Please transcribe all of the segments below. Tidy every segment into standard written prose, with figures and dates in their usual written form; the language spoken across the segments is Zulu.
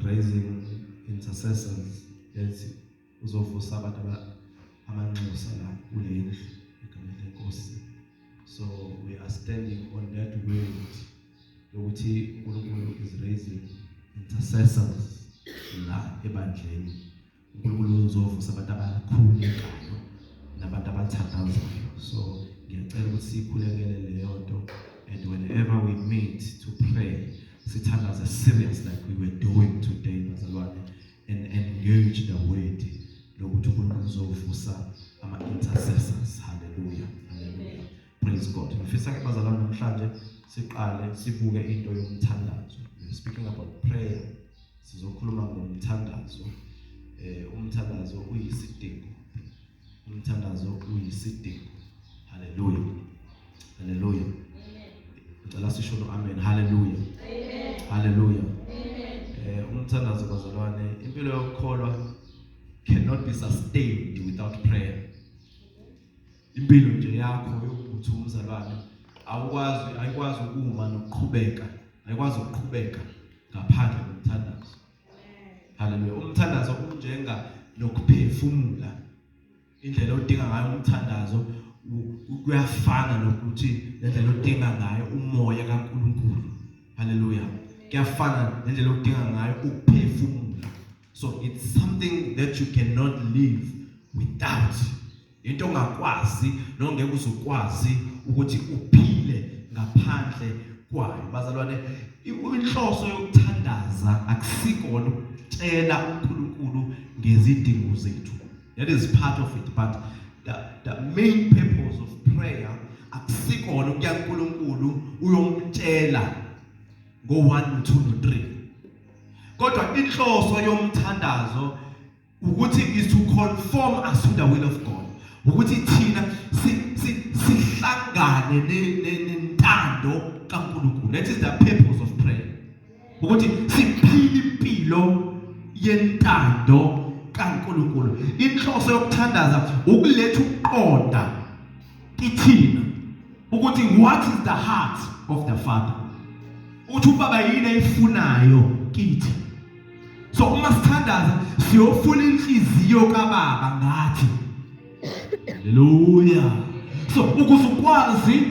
raising intercessors, yathi uzovusa abantu amanxusa la kule ndlu egameni lenkosi. So we are standing on that word yokuthi uNkulunkulu is raising intercessors la ebandleni. uNkulunkulu uzovusa abantu abakhulekayo nabantu abathandazayo. So ngiyacela ukuthi sikhulekele leyo nto, and whenever we meet to pray, sithandaze serious like we were doing today, bazalwane, and engage the word lokuthi uNkulunkulu uzovusa ama-intercessors. Hallelujah, hallelujah, praise God. Ngifisa ke, bazalwane, namhlanje siqale sibuke into yomthandazo. We're speaking about prayer. Sizokhuluma ngomthandazo. Umthandazo uyisidingo, umthandazo uyisidingo. Haleluya, haleluya. Ngicela sisho no amen. Haleluya, amen. Haleluya, amen. Umthandazo, bazalwane, impilo yokukholwa cannot be sustained without prayer. Impilo nje yakho yokuthi umzalwane awukwazi, ayikwazi ukuma nokuqhubeka, ayikwazi ukuqhubeka ngaphandle komthandazo. Haleluya. Umthandazo unjenga nokuphefumula. Indlela odinga ngayo umthandazo kuyafana nokuthi nendlela odinga ngayo umoya kaNkulunkulu. Haleluya. Kuyafana nendlela odinga ngayo ukuphefumula. So it's something that you cannot live without, into ongakwazi nongeke uzukwazi ukuthi uphile ngaphandle kwayo. Bazalwane, inhloso yokuthandaza akusikona ukutshela uNkulunkulu ngezidingo zethu. That is part of it, but the main purpose of prayer akusikona ukuya kuNkulunkulu uyomtshela ngo-1, no-2, no-3, kodwa inhloso yomthandazo ukuthi is to conform us to the will of God, ukuthi thina sihlangane nentando kaNkulunkulu. That is the purpose of prayer, ukuthi siphile impilo yentando kaNkulunkulu. Inhloso yokuthandaza ukuletha ukuqonda kithina ukuthi what is the heart of the Father, ukuthi ubaba yini ayifunayo kithi. So uma sithandaza siyofuna inhliziyo kababa ngathi. Haleluya. So ukuze ukwazi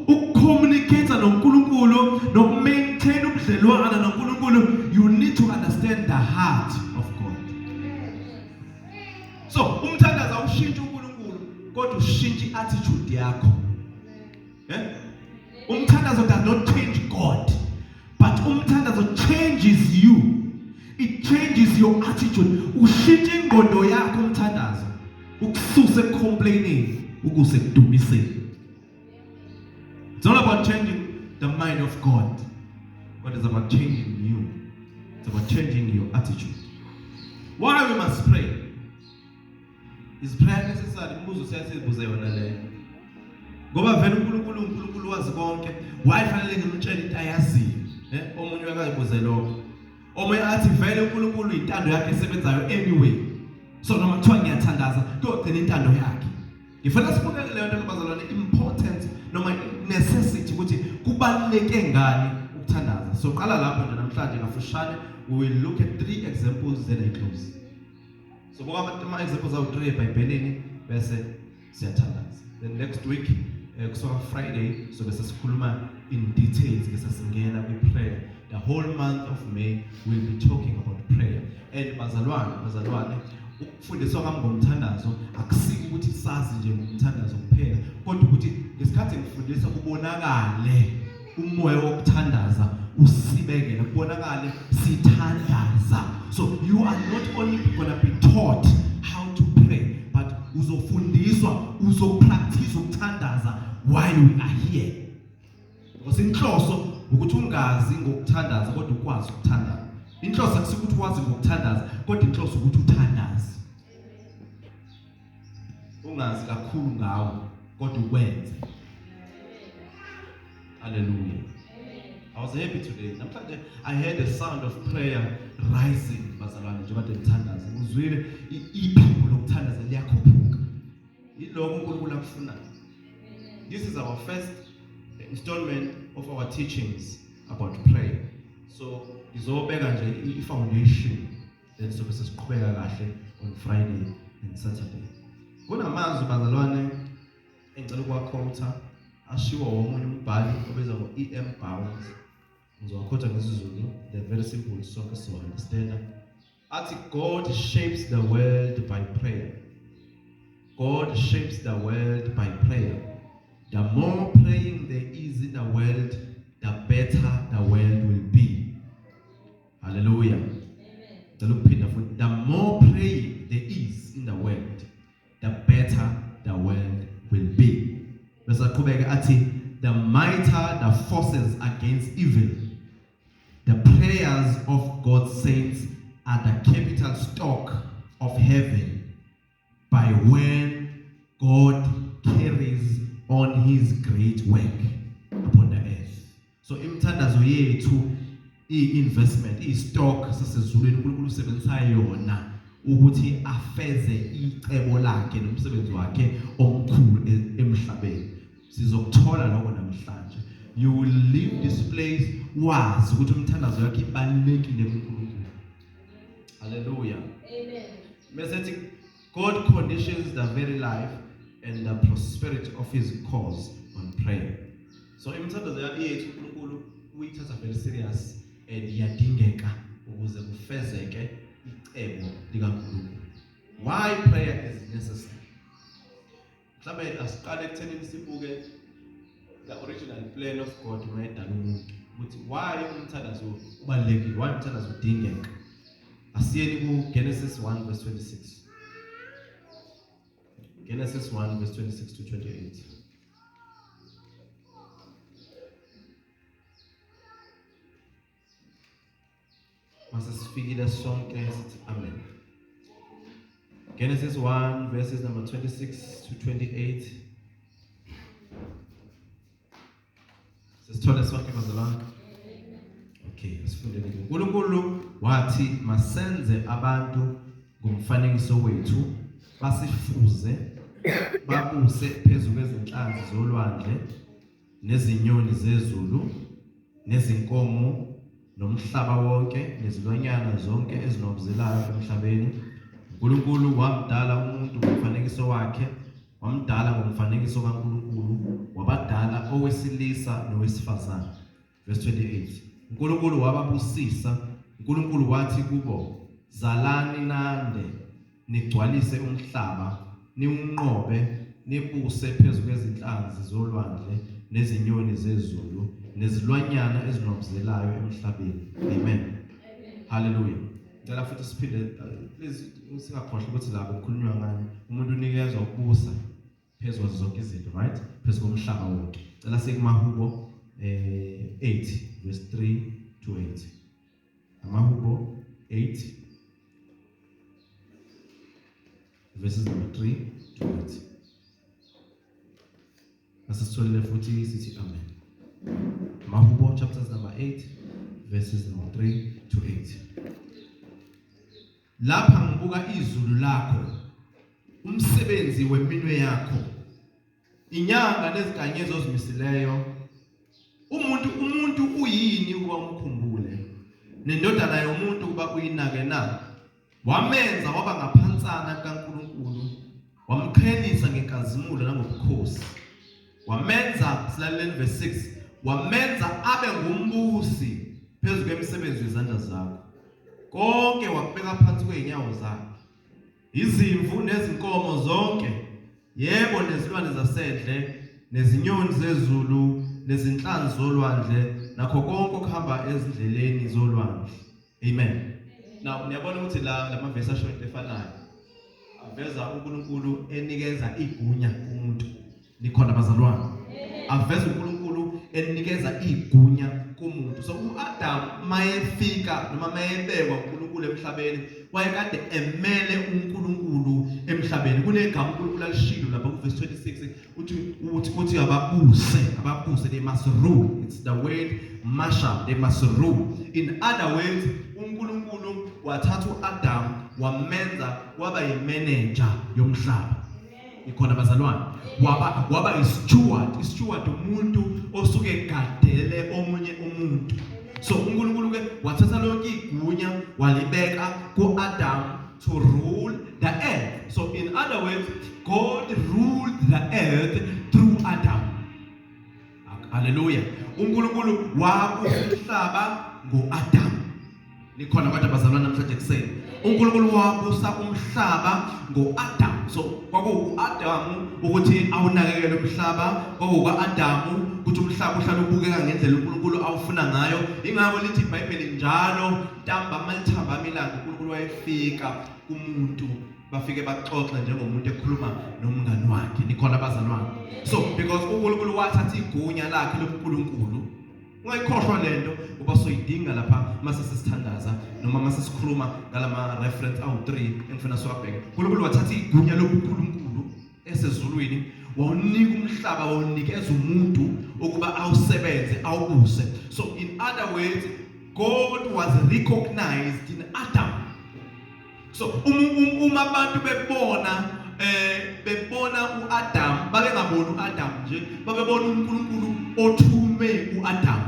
ukucommunicate noNkulunkulu nokumaintain ubudlelwano noNkulunkulu, you need to understand the heart of God. So umthandazo awushintshi uNkulunkulu, kodwa ushintsha i-attitude yakho. Umthandazo does not change God, but umthandazo changes you. It changes your attitude. Ushintsha ingqondo yakho umthandazo, ukususe complaining ukuse kudumiseni. It's not about changing the mind of God, but it's about changing you. It's about changing your attitude. Why we must pray? Is prayer necessary? Imibuzo siyasibuze yona leyo, ngoba vele uNkulunkulu, uNkulunkulu wazi konke. Why fanele ngimtshele into ayaziyo? Omunye uyakayibuze lokho. Omunye athi vele uNkulunkulu intando yakhe esebenzayo anyway, so noma kuthiwa ngiyathandaza kuyogcina intando yakhe. Ngifuna sibukele leyo nto, bazalwane, importance noma necessity, ukuthi kubaluleke ngani ukuthandaza. So qala lapho nje namhlanje kafushane. We will look at three examples, then I close. So buka ama examples awu-3 eBhayibhelini bese siyathandaza. Then next week, kusuka Friday, so bese sikhuluma in details, bese singena kwi-prayer. The whole month of May we'll be talking about prayer. And bazalwane, bazalwane, ukufundiswa kwami ngomthandazo akusiko ukuthi sazi nje ngomthandazo kuphela, kodwa ukuthi ngesikhathi ngifundisa kubonakale umoya wokuthandaza usibekele, kubonakale sithandaza. So you are not only gonna be taught how to pray, but uzofundiswa, uzopractice ukuthandaza while we are here, because inhloso ukuthi ungazi ngokuthandaza kodwa ukwazi ukuthandaza. Inhloso akusiko ukuthi wazi ngokuthandaza, kodwa inhloso ukuthi uthandaze, ungazi kakhulu ngawo kodwa ukwenze. Hallelujah. I was happy today. Namhlanje I heard the sound of prayer rising, bazalwane, njengoba ngithandaza. Ngizwile iphimbo lokuthandaza liyakhuphuka. Yiloko uNkulunkulu akufunayo. This is our first installment of our teachings about prayer. So ngizobeka nje i-foundation, then sobe sesiqhubeka kahle on Friday and Saturday. Kunamazwi, bazalwane, engicela ukuwakhotha ashiwo omunye umbhali obizwa ngo-E.M. Bounds. Ngizowakhotha ngesiZulu, they're very simple, sonke sizo-understanda. Athi, "God shapes the world by prayer. God shapes the world by prayer. The more praying there is in the world, the better the world will be." Hallelujah. Ngicela ukuphinda futhi: the more praying there is in the world, the better the world will be. Bese aqhubeke athi, "The mightier the forces against evil, the prayers of God's saints are the capital stock of heaven by when God carries on his great work upon the earth." So imithandazo yethu i-investment, i-stock sasezulwini. uNkulunkulu usebenzisa yona ukuthi afeze icebo lakhe nomsebenzi wakhe omkhulu emhlabeni. Sizokuthola lokho namhlanje. You will leave this place wazi ukuthi umthandazo yakhe ibalulekile kuNkulunkulu. Hallelujah. Amen. Bese ethi, "God conditions the very life and the prosperity of his cause on prayer." So imithandazo yethu uNkulunkulu uyithatha very serious and iyadingeka ukuze kufezeke icebo likaNkulunkulu. Why prayer is necessary? Mhlawumbe asiqale ekuthenini sibuke the original plan of God mayedala umuntu, ukuthi why umthandazo ubalulekile, why umthandazo udingeka. Asiyeni ku Genesis 1 verse 26. Genesis 1 verse 26 to 28. Mase sifikile sonke sithi amen. Genesis 1 verses number 26 to 28. Sesithole sonke, bazalwane? Okay, asifundeni. uNkulunkulu wathi, "Masenze abantu ngomfanekiso wethu, basifuze, babuse phezu kwezinhlanzi zolwandle nezinyoni zezulu nezinkomo nomhlaba wonke nezilwanyana zonke ezinwabuzelayo emhlabeni." uNkulunkulu wamdala umuntu ngomfanekiso wakhe, wamdala ngomfanekiso kaNkulunkulu, wabadala owesilisa nowesifazane. Verse 28. uNkulunkulu wababusisa, uNkulunkulu wathi kubo, "Zalani nande, nigcwalise umhlaba, niwunqobe, nibuse phezu kwezinhlanzi zolwandle nezinyoni zezulu nezilwanyana ezinwabuzelayo emhlabeni." Amen. Hallelujah. Ngicela futhi siphinde, please, singakhohlwa ukuthi la kukhulunywa ngani. Umuntu unikezwa ukubusa phezu kwazo zonke izinto, right? Phezu komhlaba wonke. Cela siye kumahubo 8 verse 3 to 8. Amahubo 8 verses number 3 to 8. Asisitholile futhi sithi amen. Mahubo chapters number 8 verses number 3 to 8. Lapha ngibuka izulu lakho, umsebenzi weminwe yakho, inyanga nezinkanyezi ozimisileyo. Umuntu uyini ukuba umkhumbule, nendodana yomuntu ukuba uyinake na? Wamenza waba ngaphansana kaNkulunkulu, wamqhelisa ngenkazimulo nangobukhosi. Wamenza, silaleleni verse 6, wamenza abe ngumbusi phezu kwemisebenzi yezandla zakho. Konke wakubeka phansi kwezinyawo zakhe, izimvu nezinkomo zonke, yebo, nezilwane zasendle, nezinyoni zezulu, nezinhlanzi zolwandle, nakho konke okuhamba ezindleleni zolwandle. Amen. Now niyabona ukuthi la lamavesi asho into efanayo, aveza uNkulunkulu enikeza igunya kumuntu. Nikhona, bazalwane? Aveza uNkulunkulu enikeza igunya kumuntu. So uAdam mayefika noma mayebekwa uNkulunkulu emhlabeni, wayekade emele uNkulunkulu emhlabeni. Kunegama uNkulunkulu alishilo lapha ku verse 26, uthi ababuse, ababuse, they must rule. It's the word mashal, they must rule. In other words, uNkulunkulu wathatha uAdam wamenza waba yimanager yomhlaba. Ikhona, bazalwane? Waba i-steward. I-steward umuntu osuke egadele omunye umuntu. So uNkulunkulu ke wathatha lonke igunya walibeka kuAdam to rule the earth. So in other words, God ruled the earth through Adam. Hallelujah. uNkulunkulu wabusa umhlaba ngoAdam. Nikhona kodwa bazalwane namhlanje kuseni. uNkulunkulu wabusa umhlaba ngoAdam. So kwakuwuAdamu ukuthi awunakekele umhlaba, kwakuwuAdamu ukuthi umhlaba uhlale ubukeka ngendlela uNkulunkulu awufuna ngayo. Ingakho lithi iBhayibheli njalo ntambama lithambama ilanga uNkulunkulu wayefika kumuntu bafike baxoxe njengomuntu ekhuluma nomngani wakhe. Nikhona bazalwane. So because uNkulunkulu wathatha igunya lakhe lobuNkulunkulu Ungayikhohlwa lento ngoba soyidinga lapha mase sisithandaza noma mase sikhuluma ngalama reference awu3 engifuna siwabheke. uNkulunkulu wathatha igunya lobuNkulunkulu esezulwini wawunika umhlaba wawunikeza umuntu ukuba awusebenze awubuse. So in other words God was recognized in Adam. So uma abantu bebona bebona uAdam babengaboni uAdam nje babebona uNkulunkulu othume uAdam.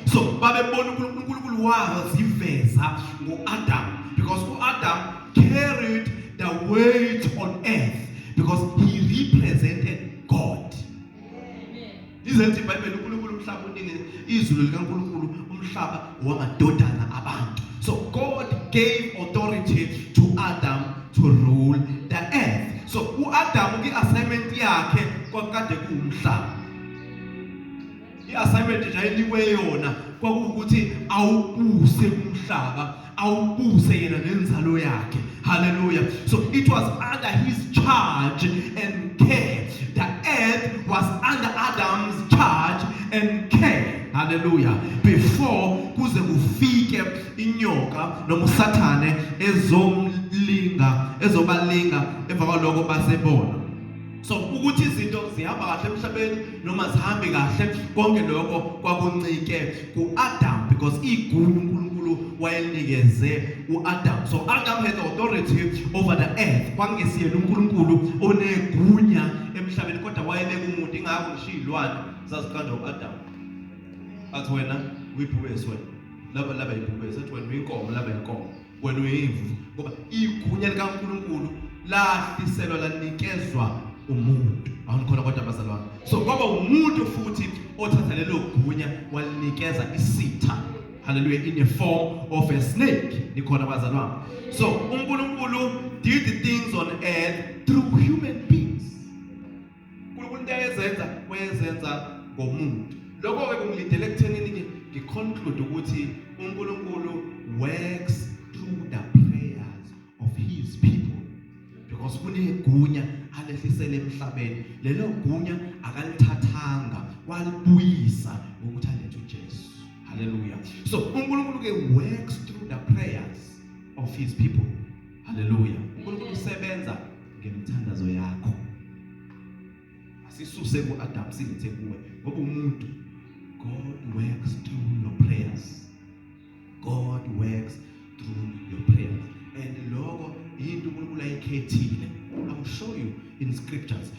So babebona uNkulunkulu waziveza ngoAdam because uAdam carried the weight on earth because he represented God. Lize lithi iBhayibheli uNkulunkulu umhlaba uningi izulu likaNkulunkulu umhlaba wamadodana abantu. So God gave authority to Adam to rule the earth. So uAdam ki-assignment yakhe kwakade kuwumhlaba. I-assignment nje ayinikwe yona kwakuwukuthi awubuse umhlaba, awubuse yena nenzalo yakhe. Hallelujah. So it was under his charge and care. The earth was under Adam's charge and care. Hallelujah. Before kuze kufike inyoka noma uSathane ezomlinga, ezobalinga emva kwaloko basebona. So ukuthi izinto zihamba kahle emhlabeni noma zihambe kahle konke lokho kwakuncike kuAdam because igunya uNkulunkulu wayenikeze uAdam. So Adam had authority over the earth. Kwangesiyena uNkulunkulu onegunya emhlabeni kodwa wayebeka umuntu ingakho ngisho izilwane zaziqanjwa uAdam. Athi wena uyibhubesi wena. Laba laba ibhubesi athi wena uyinkomo laba inkomo. Wena uyimvu ngoba igunya likaNkulunkulu lahliselwa lanikezwa umuntu. Awunikhona kodwa bazalwane. So kwaba umuntu futhi othatha lelo gunya walinikeza isitha. Hallelujah, in the form of a snake. Nikhona bazalwane. So uNkulunkulu did the things on earth through human beings. uNkulunkulu into ayezenza wayezenza ngomuntu. Lokho ke kungilidele ekuthenini ke ngiconclude ukuthi uNkulunkulu works through the prayers of his people. Because kunegunya alehlisele emhlabeni. Lelo gunya akalithathanga walibuyisa ngokuthi alethe uJesu. Hallelujah. So uNkulunkulu ke works through the prayers of his people. Hallelujah. uNkulunkulu usebenza ngemithandazo yakho. Asisuse kuAdam silethe kuwe ngoba umuntu God works through your prayers. God works through your prayers. And lokho into uNkulunkulu ayikhethile. I will show you in scriptures.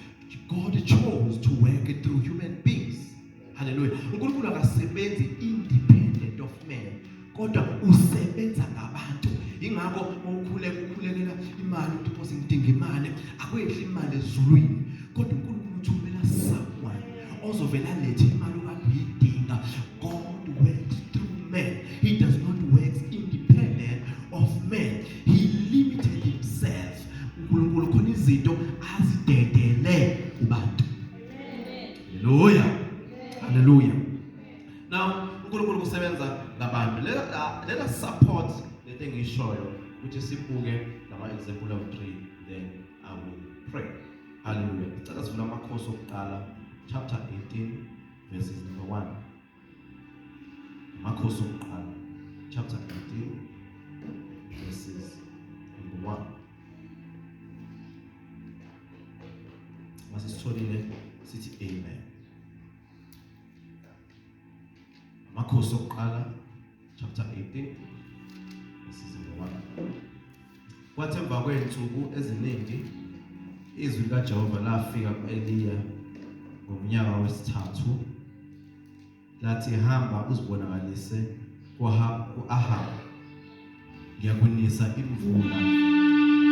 God chose to work through human beings. Hallelujah. uNkulunkulu akasebenzi independent of man kodwa usebenza ngabantu. Ingakho mawukhuleka ukhulekela imali uthi Nkosi ngidinga imali, akwehli imali ezulwini. Kodwa uNkulunkulu uthumela someone ozovela alethe imali okade uyidinga. God works through man. He does not work independent of man. He limited himself. uNkulunkulu khona izinto azidedele kubantu. Hallelujah. Hallelujah. Now uNkulunkulu kusebenza ngabantu. Let us support lento engiyishoyo ukuthi sibuke lama example of 3 then I will pray. Hallelujah. Sicela sivule amakhosi okuqala chapter 18 verses number 1. Amakhosi okuqala chapter 18 verses number 1. Masisitholile sithi amen. Amakhosi okuqala chapter 18 verses number 1. Kwathi emva kwezinsuku eziningi izwi likaJehova lafika kuEliya ngomnyaka wesithathu. Lathi, hamba uzibonakalise ku-Ahab, ngiyakunisa imvula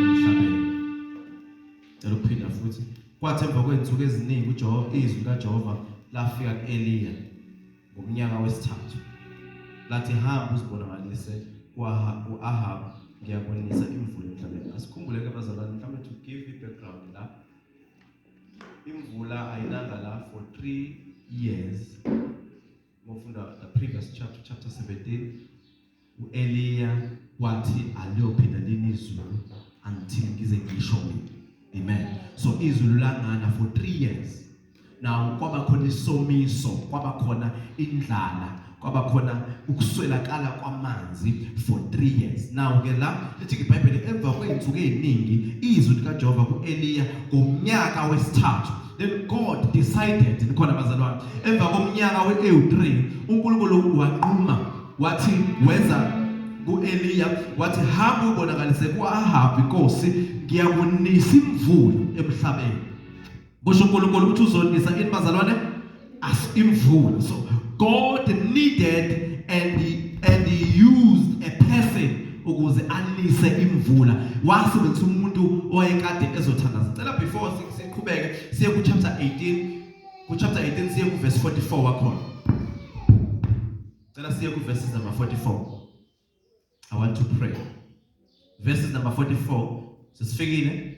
emhlabeni. Cela ukuphinda futhi. Kwathi emva kwezinsuku eziningi uJehova, izwi likaJehova lafika ku-Eliya ngomnyaka wesithathu, lathi, hamba uzibonakalise ku-Ahab, ngiyakunisa imvula emhlabeni. Asikhumbule ke bazalwane, mhlawumbe to give you background la, imvula ayinanga la for 3 years. Mofunda the previous chapter, chapter 17, uEliya wathi aliyophinda lini izulu until ngize ngisho mina. Amen. So izulu langana for 3 years. Now kwaba khona isomiso, kwaba khona indlala, kwaba khona ukuswelakala kwamanzi for 3 years. Now ke la lithi iBhayibheli, emva kwey'nsuku ey'ningi izwi likaJehova ku-Eliya ngomnyaka wesithathu. Then God decided, nikhona bazalwane, emva komnyaka we-3 uNkulunkulu wanquma, wathi, weza ku-Eliya wathi, hamba ubonakalise ku-Ahabi inkosi, ngiyakunisa imvula emhlabeni. Kusho uNkulunkulu ukuthi uzonisa ini bazalwane? As imvula. So God needed and he used a person ukuze anise imvula. Wasebenzisa umuntu owayekade ezothandaza. Cela before siqhubeke siye ku chapter 18, ku chapter 18 siye ku verse 44 wakhona. Cela siye ku verses number 44. I want to pray. Verses number 44, sesifikile.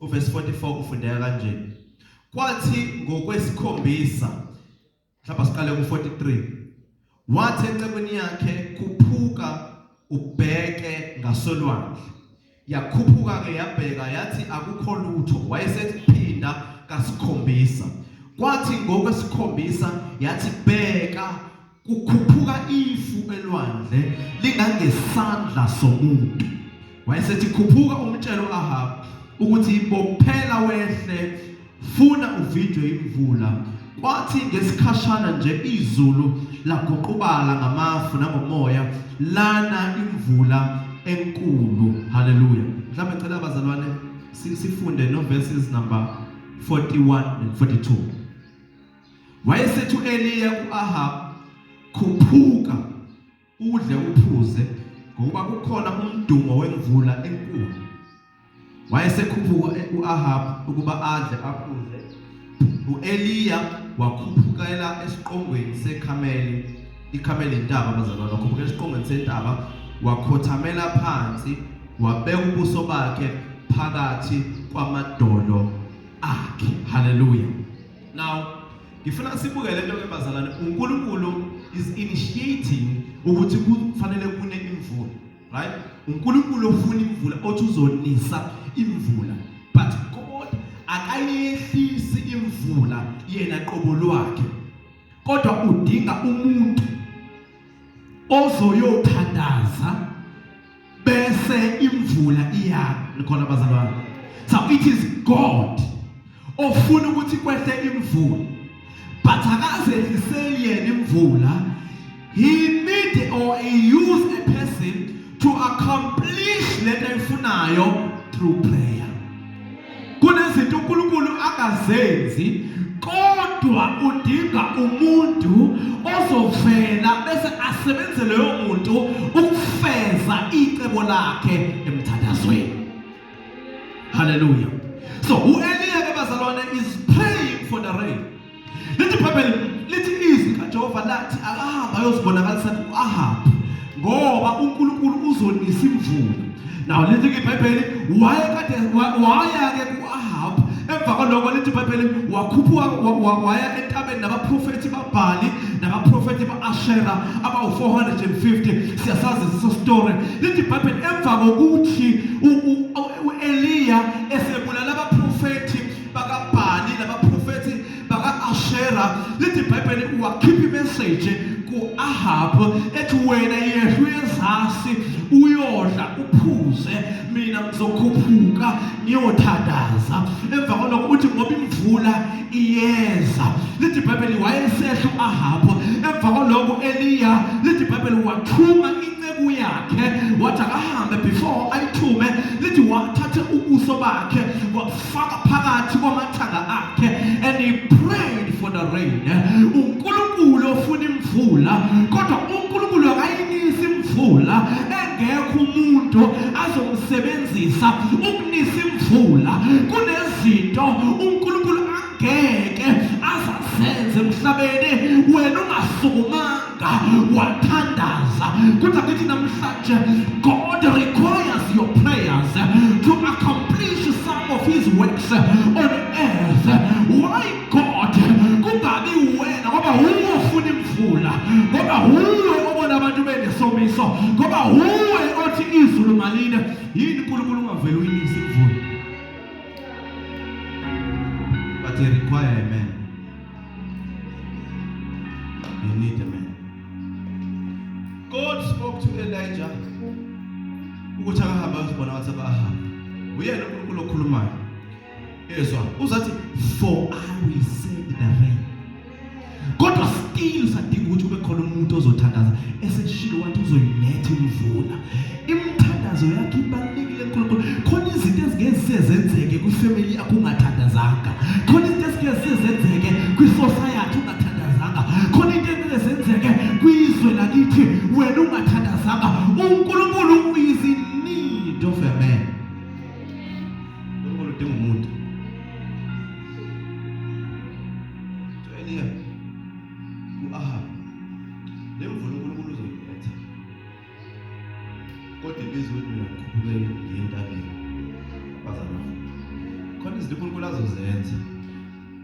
Uverse 44 ufundeka kanje: Kwathi ngokwesikhombisa, mhlawumbe siqale ku-43, wathi encekwini yakhe, khuphuka ubheke ngasolwandle. Yakhuphuka ke yabheka, yathi akukho lutho. Wayesephinda kasikhombisa. Kwathi ngokwesikhombisa yathi, bheka, kukhuphuka ifu elwandle lingangesandla somuntu. Wayesethi, khuphuka umtshelo Ahab ukuthi bophela wehle, funa uvinjwe imvula. Kwathi ngesikhashana nje izulu laguqubala ngamafu nangomoya, lana imvula enkulu. Haleluya. Mhlawumbe cela abazalwane sifunde no verses number 41 and 42. Wayesethi uEliya kuAhab, khuphuka udle uphuze, ngokuba kukhona umdumo wemvula enkulu. Wayesekhuphuka uAhab ukuba adle aphuze. UEliya wakhuphukela esiqongweni seKhameli. IKhameli intaba bazalwane. Wakhuphukela esiqongweni sentaba, wakhothamela phansi, wabeka ubuso bakhe phakathi kwamadolo akhe. Haleluya. Now ngifuna sibuke lento ke bazalwane. uNkulunkulu is initiating ukuthi kufanele kune imvula, right? uNkulunkulu ofuna imvula, othi uzonisa imvula, but God akayehlisi imvula yena qobo lwakhe, kodwa udinga umuntu ozoyothandaza bese imvula iyana. Nikhona bazalwane? So it is God ofuna ukuthi kwehle imvula, but akazehliseli yena imvula. He need or he use a person to accomplish lento ayifunayo through prayer. Kunezinto uNkulunkulu angazenzi, kodwa udinga umuntu ozovela bese asebenze leyo muntu ukufeza icebo lakhe emthandazweni. Haleluya. So uEliya ke bazalwane is praying for the rain. Lithi iBhayibheli, lithi izwi kaJehova lathi akahamba ayozibonakalisa ku-Ahab ngoba uNkulunkulu uzonisa imvula. Now lithi iBhayibheli wayekade waya ke ku-Ahab. Emva kwaloko lithi iBhayibheli wakhuphuka waya entabeni nabaprofethi baBhali nabaprofethi ba-Ashera abawu-450. Siyasazi leso story. Lithi iBhayibheli emva kokuthi u-Eliya esebulala abaprofethi bakaBhali nabaprofethi baka-Ashera, lithi iBhayibheli wakhipha imessage ku-Ahab ethi, wena yehla uyezasi uyodla uphuze, mina ngizokhuphuka ngiyothandaza. Emva kwalokho uthi ngoba imvula iyeza. Lithi iBhayibheli wayesehla u-Ahab. Emva kwalokho Eliya, lithi iBhayibheli, wathuma inceku yakhe, wathi akahambe. Before ayithume, lithi wathathe ubuso bakhe wafaka phakathi kwamathanga akhe and he prayed for the rain. uNkulunkulu imvula, kodwa uNkulunkulu akayinisi imvula engekho umuntu azomsebenzisa ukunisa imvula. Kunezinto uNkulunkulu angeke azazenze emhlabeni wena ungasukumanga wathandaza. Kodwa ngithi namhlanje, God requires your prayers to accomplish some of his works on earth. Why God kungabi wena? Ngoba wuwe ofuna imvula, ngoba wuwe obona abantu benesomiso, ngoba wuwe othi izulu maline. Yini uNkulunkulu ungavele uyinise imvula? But he require a man. You need a man. God spoke to Elijah ukuthi akahambe ayozibona wathi abahambe. Uyena uNkulunkulu okhulumayo. Ezwa uzathi, "For I will send the rain." Kodwa still usadinga ukuthi kube khona umuntu ozothandaza eseshilo wathi uzoyiletha imvula. Imithandazo yakhe ibalulekile kuNkulunkulu. Khona izinto ezingeke zenzeke kwifamily yakho ungathandazanga, khona izinto ezingeke zenzeke kwisociety ungathandazanga, khona into engeke zenzeke kwizwe lakithi wena ungathandazanga. uNkulunkulu is in need of a man. uNkulunkulu udinga umuntu. To Eliya ku-Ahab, le mvula uNkulunkulu uzoyiletha, kodwa ibiza ukuthi mina ngikhuphuke ngiye entabeni. Bazalwane, khona izinto uNkulunkulu azozenza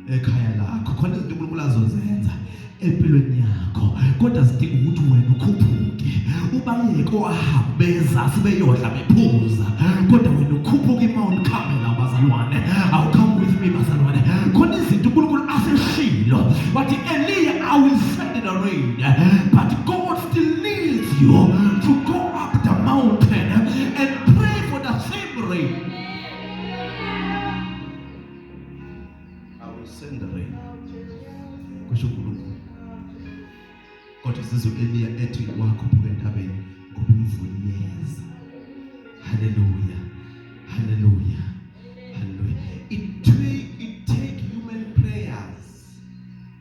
ekhaya lakho, khona izinto uNkulunkulu azozenza empilweni yakho, kodwa zidinga ukuthi wena ukhuphuke, ubayeke oAhabu beza sibeyodla bephuza, kodwa wena ukhuphuke iMount Carmel. Bazalwane, awu come with me bazalwane. Khona izinto uNkulunkulu aseshilo wathi, "Eliya, I will send the rain," but God still needs you to go up the mountain and pray for the same rain. "I will send the rain," kusho uNkulunkulu, kodwa sizwe Eliya ethi wakhuphuka entabeni ngoba imvula iyeza. Haleluya, haleluya, haleluya. It take human prayers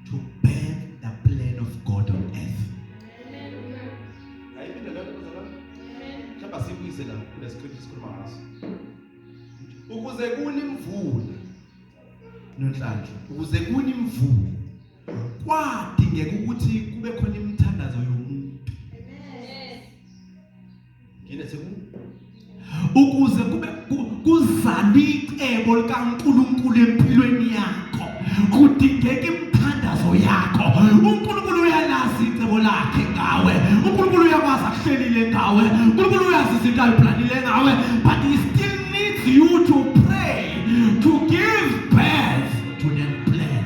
to birth the plan of God on earth. Ayiphinda leyo nto, bazalwane. Mhlawumbe asibuyise la kule script sikhuluma ngaso. Ukuze kune imvula, Nonhlanhla, ukuze kune imvula kwadingeka ukuthi kube khona imithandazo yomuntu. Ngine seku Ukuze kube kuzalwe icebo likaNkulunkulu empilweni yakho, kudingeka imithandazo yakho. UNkulunkulu uyalazi icebo lakhe ngawe, uNkulunkulu uyakwazi akuhlelile ngawe, uNkulunkulu uyazi izinto ayiplanile ngawe, but he still needs you to pray to give birth to that plan.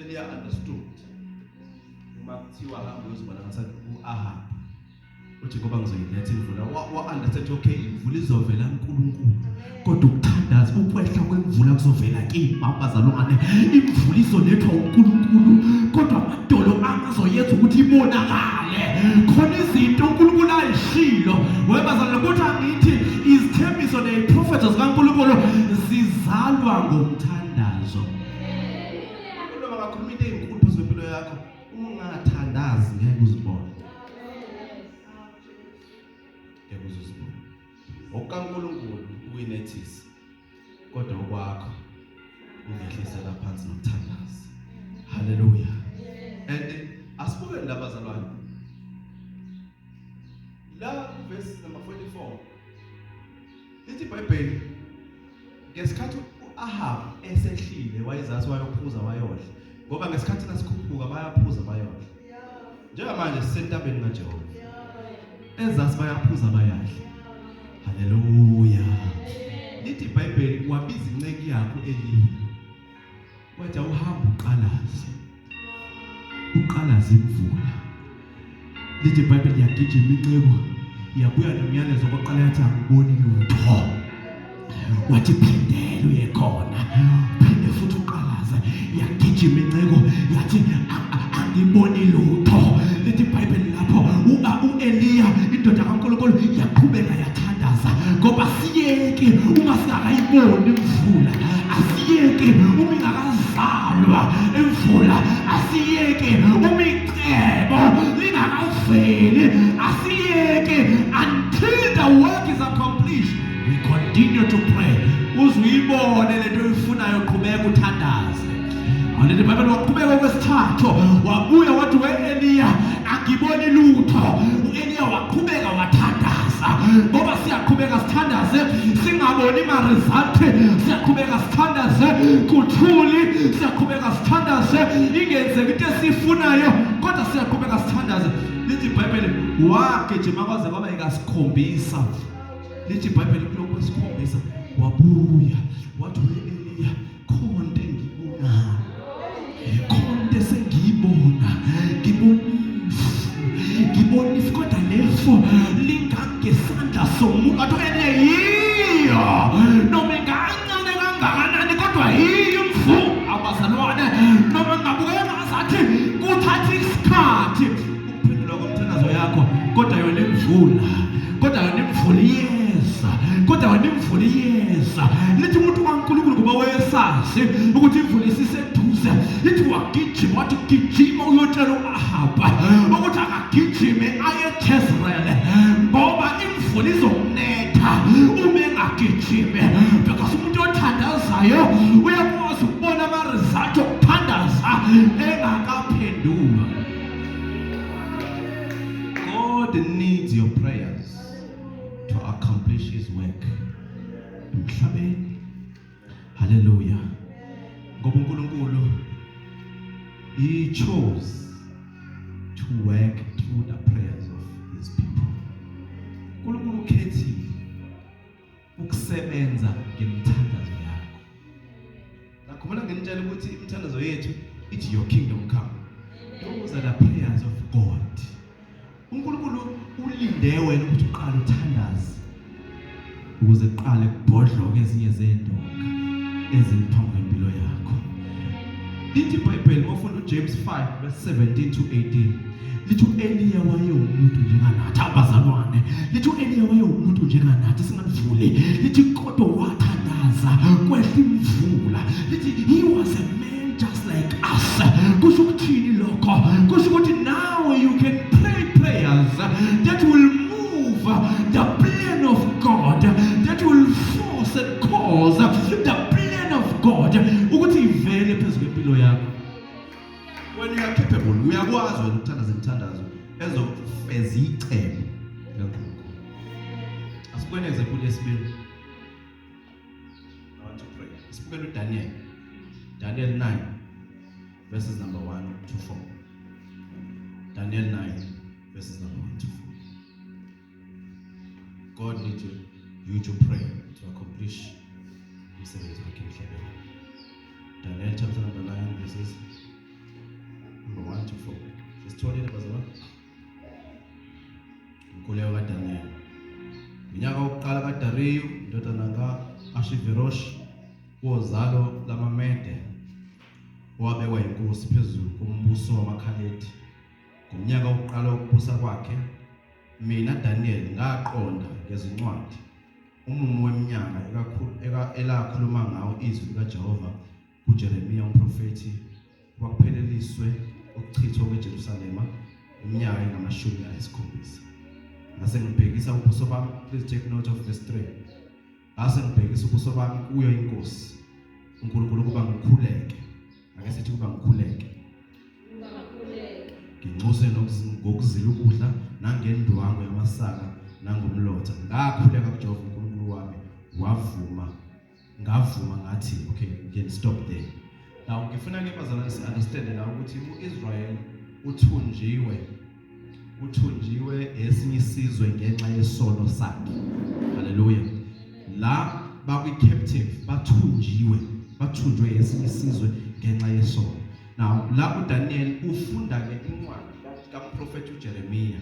Eliya understood. Uma kuthiwa hamba uyozibona ngathi u-Ahab, uthi ngoba ngizoyiletha imvula, wa understand, okay, imvula izovela kuNkulunkulu, kodwa ukuthandaza ukwehla kwemvula kuzovela kimi. Bazalwane, imvula izolethwa uNkulunkulu, kodwa amadolo ami azoyenza ukuthi ibonakale. Khona izinto uNkulunkulu ayishilo webazalwane, kodwa angithi izithembiso neziprofetho zikaNkulunkulu zizalwa ngomthandazo. Noma ngakhuluma into ezinkulu phezu kwempilo yakho, uma ungathandazi ngeke uzibone, ngeke uzibone. OkukaNkulunkulu ukuyinethisa, kodwa okwakho ungehlisela phansi nokuthandaza. Haleluya. And asibukeni la, bazalwane, la verse number 44, lithi iBhayibheli ngesikhathi uAhab esehlile wayezazi wayophuza wayodla, ngoba ngesikhathi nasikhuphuka bayaphuza bayodla. Njengamanje sisentabeni kaJehova, ezasi bayaphuza bayadla. Haleluya. Lithi iBhayibheli wabiza inceku yakho Eliya, wathi, "Awuhamba uqalaze, uqalaze imvula." Lithi iBhayibheli yagijima inceku, yabuya nomyalezo kwaqala, yathi, "Angiboni lutho." Wathi, "Phindela uye khona, phinde futhi uqalaze." Yagijima inceku, yathi, "Angiboni lutho." Lithi iBhayibheli lapho uEliya indoda kaNkulunkulu yaqhubeka yathandaza, ngoba siyeke uma singakayiboni imvula, asiyeki. Asiyeke uma ingakazalwa imvula, asiyeke uma icebo lingakaveli, asiyeke until the work is accomplished. We continue to pray. Uze uyibone lento oyifunayo, qhubeka uthandaze. Alele iBhayibheli, waqhubeka okwesithathu, wabuya wathi, "We-Eliya, angiboni lutho." U-Eliya waqhubeka wathandaza, ngoba siyaqhubeka sithandaze singaboni ma-result, siyaqhubeka sithandaze kuthuli, siyaqhubeka sithandaze ingenzeki into esiyifunayo, kodwa siyaqhubeka sithandaze. Lithi iBhayibheli wagijima kwaze kwaba ikasikhombisa. Lithi iBhayibheli kulokhu kwesikhombisa wabuya wathi, "We-Eliya, khona into engiyibonayo, khona into esengiyibona, ngibona ifu, ngibona ifu, kodwa lefu lingangesandla somuntu." Athi enye yiyo, noma ingancane kangakanani, kodwa yiyo imvu abazalwane, noma ngabukeka ngazathi kuthatha isikhathi ukuphendula komthandazo yakho, kodwa yona imvula, kodwa yona imvula iyeza, kodwa yona imvula iyeza. Lithi umuntu kaNkulunkulu, ngoba wayesazi ukuthi imvula isiseduze, lithi wagijima, wathi, "Gijima uyotshela u-Ahaba ukuthi akagijime aye eJezreel, ngoba imvula izomnetha uma engagijimi," because umuntu othandazayo uyakwazi ukubona ama-result okuthandaza engakaphendulwa. God needs your prayers to accomplish his work emhlabeni. Hallelujah. Ngoba uNkulunkulu, he chose to work through the prayers of his people. uNkulunkulu ukhethile ukusebenza ngemithandazo yakho. Nakhumbula nginitshela ukuthi imithandazo yethu ithi, "Your kingdom come." Those are the prayers of God. uNkulunkulu ulinde wena ukuthi uqale uthandaze ukuze kuqale kubhodloke ezinye zendonga eziphambi kwempilo yakho. Lithi iBhayibheli, mawufunda uJames 5 verse 17 to 18, lithi uEliya wayewumuntu njenganathi abazalwane. Lithi uEliya wayewumuntu njenganathi, singalivuli, lithi kodwa wathandaza kwehla imvula. Lithi he was a man just like us. Kusho ukuthini lokho? Kusho ukuthi now you can pray prayers that will move the plan of God, that will force and cause the plan of God ukuthi ivele phezu kwempilo yakho. When you are capable, uyakwazi wena ukuthandaza imithandazo ezofeza icebo likaNkulunkulu. Asibukene example yesibili. I want to pray. Sibukele uDaniel. Daniel 9 verses number 1 to 4. Daniel 9 verses number 1 to 4. God needs you to pray to accomplish umsebenzi wakhe emhlabeni. Daniel chapter number 9 verses number 1 to 4. Sisitholile, bazalwane? Umkhuleko kaDaniel. Unyaka wokuqala kaDariyu indodana kaAshiverosh, wozalo lamaMede, owabekwa inkosi phezulu kombuso wamaKhaledi, ngomnyaka wokuqala wokubusa kwakhe, mina Daniel ngaqonda ngezincwadi umumo weminyaka elakhuluma ngawo izwi likaJehova kuJeremiya umprofeti, kwakupheleliswe ukuchithwa kweJerusalema iminyaka engama-70. Ngase ngibhekisa ubuso bami, please take note of verse 3, ngase ngibhekisa ubuso bami kuyo inkosi uNkulunkulu ukuba ngikhuleke. Ake sithi, kuba ngikhuleke, nginxuse ngokuzila ukudla nangendwangu yamasaka nangomlotha. Ngakhuleka kuJehova uNkulunkulu wami, wavuma, ngavuma ngathi, okay, you can stop there now. Ngifuna ke, bazalwane, si understand la ukuthi uIsrael uthunjiwe esinye isizwe ngenxa yesono sakhe. Haleluya. La bakwi captive, bathunjiwe, bathunjwe esinye isizwe ngenxa yesono. Now la uDaniel ufunda ke incwadi kaMprofeti uJeremiah.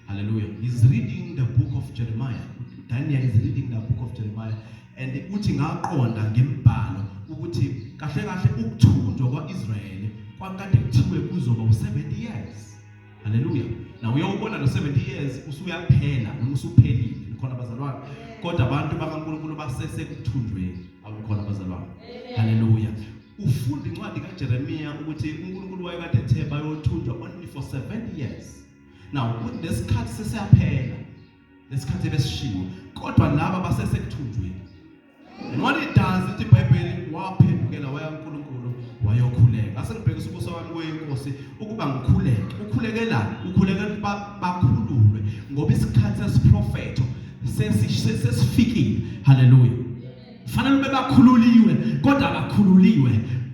Hallelujah. He's reading the book of Jeremiah. Daniel is reading the book of Jeremiah and uthi, "Ngaqonda ngembhalo ukuthi kahle kahle ukuthunjwa kwaIsrael kwakade kuthiwe kuzoba u70 years." Hallelujah. Now uyawubona lo 70 years usuyaphela noma usuphelile, khona bazalwane, kodwa abantu bakaNkulunkulu basese kuthunjweni. Awukhona bazalwane. Haleluya. Ufunda incwadi kaJeremiya ukuthi uNkulunkulu wayekade ethe bayothunjwa only for 70 years. Now lesikhathi sesiyaphela. Lesikhathi ebesishiwo kodwa laba basesekuthunjweni. And what it does ithi iBhayibheli waphendukela waya kuNkulunkulu wayokhuleka. Ase ngibhekisa ubuso wami kuyenkosi ukuba ngikhuleke. Ukhulekelani? Ukhulekela bakhululwe ngoba isikhathi sesiprofetho sesifikile. Haleluya. Fanele ube bakhululiwe kodwa abakhululiwe.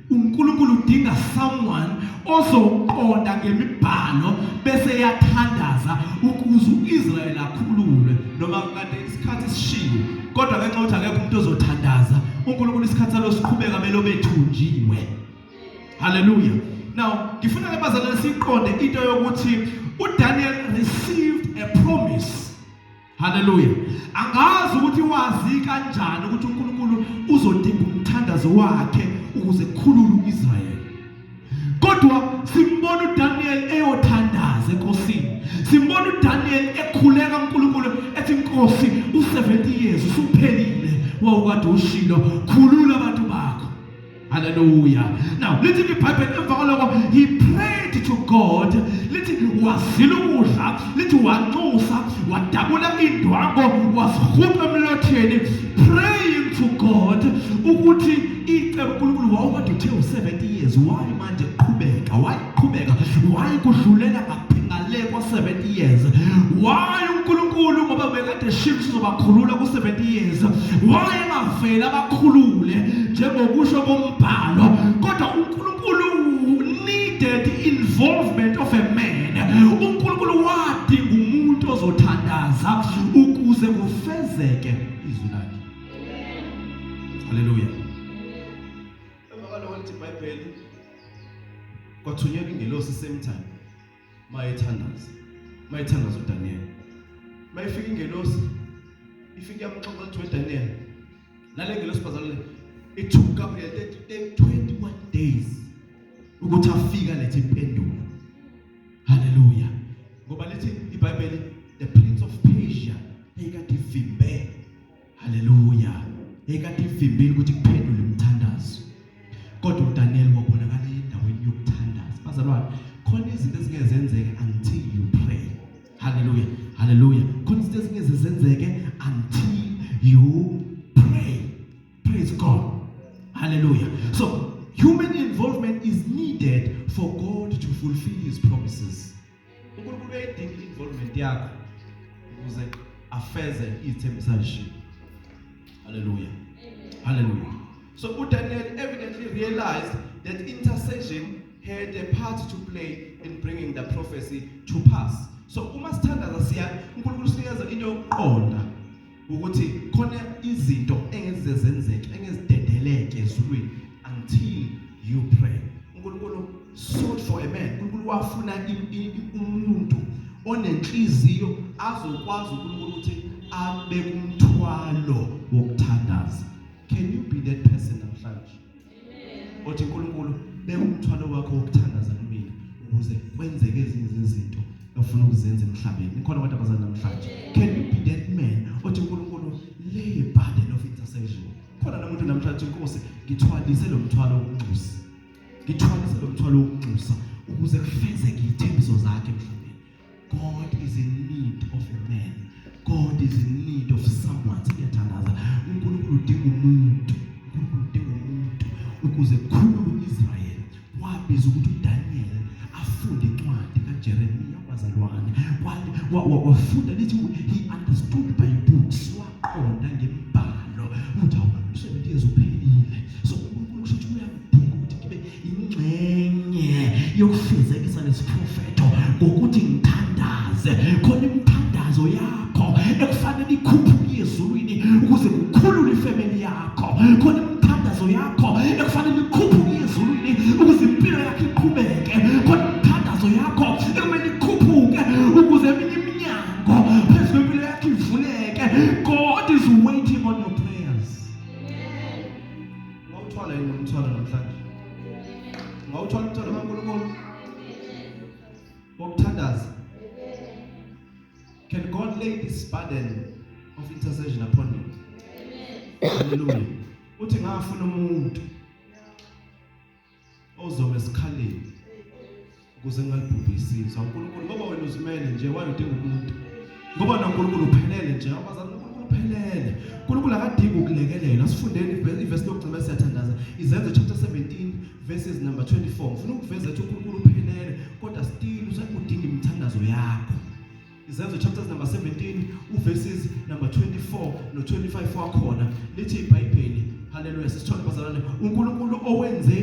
uNkulunkulu udinga someone ozoqonda ngemibhalo bese yathandaza ukuze uIsrael akhululwe noma kade isikhathi sishiwo kodwa ngenxa yokuthi akekho umuntu ozothandaza uNkulunkulu isikhathi salo siqhubeka belo bethunjiwe. Hallelujah. Now ngifuna ke bazalwane siqonde into yokuthi uDaniel received a promise. Haleluya. Angazi ukuthi wazi kanjani ukuthi uNkulunkulu uzodinga umthandazo wakhe ukuze kukhulule uIsrayeli. Kodwa simbona uDaniel eyothandaza enkosini. Simbona uDaniel ekhuleka uNkulunkulu ethi Nkosi u70 years usuphelile wawukade ushilo khulula abantu bakho. Hallelujah. Now, lithi iBhayibheli emva kwaloko he prayed to God. Lithi wazila ukudla, lithi wanxusa, wadabula indwango, wazihuqa emlotheni praying to God ukuthi icebo uNkulunkulu wawukade uthe u70 years why manje qhubeka why qhubeka why kudlulela ngale kwa-70 years why uNkulunkulu ngoba bekade shift uzobakhulula ku-70 years why engaveli abakhulule njengokusho kombhalo kodwa uNkulunkulu needed involvement of a man. uNkulunkulu wadinga umuntu ozothandaza ukuze kufezeke izwi lakhe. Haleluya. Emva kwaloko lithi iBhayibheli kwathunyelwa ingelosi same time mayethandaza mayethandaza uDaniel mayifika ingelosi ifike yamxoxa kuthiwa uDaniel nale ngelosi bazalwane it took Gabriel 21 days ukuthi afika lethe impendulo. Haleluya. Ngoba lithi iBhayibheli the prince of Persia eyikade ivimbe. Haleluya. Eyikade ivimbile ukuthi kuphendule umthandazo. Kodwa uDaniel wabonakala endaweni yokuthandaza. Bazalwane, khona izinto ezingeke zenzeke until you pray. Haleluya. Haleluya. Khona izinto ezingeke zenzeke until you pray. Praise God. Hallelujah. So, human involvement is needed for God to fulfill his promises. uNkulunkulu uyayidinga involvement yakho ukuze afeze izithembiso azishilo. Hallelujah. Hallelujah. So uDaniel evidently realized that intercession had a part to play in bringing the prophecy to pass. So uma sithandaza siya uNkulunkulu sinikeza into yokuqonda ukuthi khona izinto engeze zenzeke engezidedeleke ezulwini until you pray. uNkulunkulu sought for a man. uNkulunkulu wafuna umuntu onenhliziyo azokwazi uNkulunkulu ukuthi abe kumthwalo wokuthandaza. Can you be that person namhlanje? Othi uNkulunkulu beka umthwalo wakho wokuthandaza kumina ukuze kwenzeke ezinye izinto ofuna ukuzenza emhlabeni. Nikhona abantu abazali namhlanje. Can you be that man othi uNkulunkulu lay a burden of intercession? Khona nomuntu namhlanje inkosi ngithwalise lo mthwalo wokunxusa. Ngithwalise lo mthwalo wokunxusa ukuze kufezeke izithembiso zakhe emhlabeni. God is in need of a man. God is in need of someone. Siyathandaza. uNkulunkulu udinga umuntu. uNkulunkulu udinga umuntu ukuze kukhulule uIsrael. Wabiza ukuthi uDaniel afunde incwadi kaJeremiya wazalwane. Wafunda lithi he understood by books. Waqonda ngemibhalo ukuthi awu umsebenzi years uphelile. So uNkulunkulu kusho ukuthi uyangidinga ukuthi ngibe ingxenye yokufezekisa lesiprofetho ngokuthi ngithandaze khona imithandazo yakho ekufanele ikhuphuke ezulwini ukuze kukhulule ifamily yakho khona imithandazo yakho ekufanele ikhuphuke ezulwini ukuze impilo yakho iqhubeke khona imithandazo yakho ekumele ikhuphuke ukuze eminye iminyango phezu kwempilo yakho ivuleke. God is waiting on your prayers. Ungawuthwala yini umthwalo namhlanje? Ungawuthwala umthwalo kaNkulunkulu? Wokuthandaza. Can God lay this burden of intercession upon you? Hallelujah. Uthi ngafuna umuntu ozoma esikhaleni ukuze ngingalibhubhisi. uNkulunkulu, ngoba wena uzimele nje, wayodinga umuntu, ngoba noNkulunkulu uphelele nje. Abazali, uNkulunkulu uphelele, uNkulunkulu akadingi ukulekelela. Sifundeni ivesi lokugcina, siyathandaza. Izenzo chapter 17 verses number 24. Ngifuna ukuveza ukuthi uNkulunkulu uphelele, kodwa still udinga imithandazo yakho. Izenzo chapters number 17 uverses number 24 no 25 wakhona, lithi iBhayibheli, haleluya, sisithole bazalwane, uNkulunkulu owenze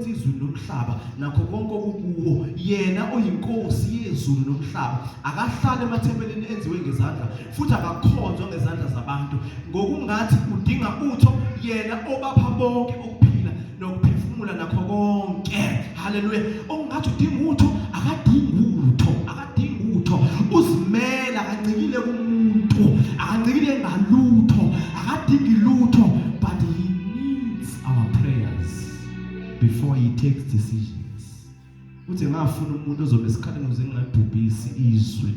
izulu nomhlaba nakho konke okukuwo, yena oyinkosi yezulu nomhlaba, akahlale emathempelini enziwe ngezandla, futhi akakhonzwa ngezandla zabantu ngokungathi udinga utho, yena obapha bonke ukuphila nokuphefumula nakho konke. Haleluya. Okungathi udinga utho, akadingi utho, akadingi utho, uzimela, akancikile kumuntu, akancikile ngalutho, akadingi lutho, but he needs our prayers before he takes decisions. Uthi ngafuna umuntu ozobe esikhaleni ukuze ngingabhubhisi izwe.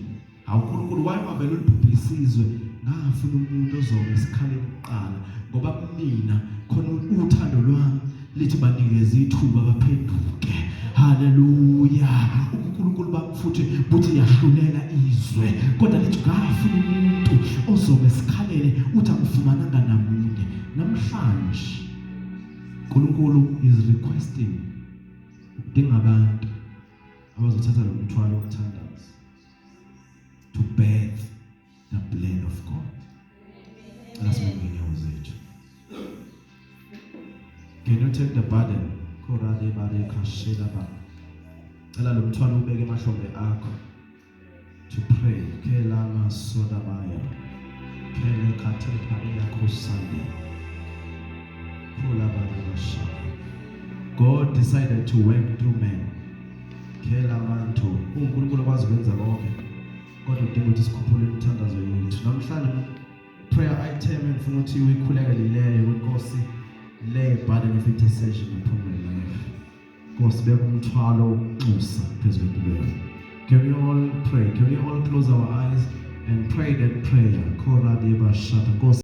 Hawu uNkulunkulu, wayengavele ulibhubhisi izwe? Ngafuna umuntu ozobe esikhaleni kuqala, ngoba kumina khona uthando lwami lithi banikeze ithuba baphenduke. Haleluya. UNkulunkulu bami futhi buthi yahlulela izwe, kodwa lithi ngafuna umuntu ozobe esikhalele, uthi akufumananga namunye. Namhlanje uNkulunkulu is requesting, udinga abantu abazothatha lo mthwalo wokuthandaza to birth the plan of God. Cela sibonge inyawo zethu. Can you take the burden? Korade bare kashela ba. Cela lo mthwalo ubeke emahlombe akho to pray. Kela masoda baya. Kele kate paria kusande. Kula bare basha. God decided to work through men. Kela manto. UNkulunkulu okwazi ukwenza konke, kodwa udinga ukuthi sikhuphule imithandazo yethu. Namhlanje prayer item engifuna ukuthi uyikhulekele leyo, kwenkosi, lay a burden of intercession upon my life. Nkosi, beka umthwalo wokunxusa phezu kwempilo yami. Can we all pray? Can we all close our eyes and pray that prayer? Kora deba shata. Nkosi.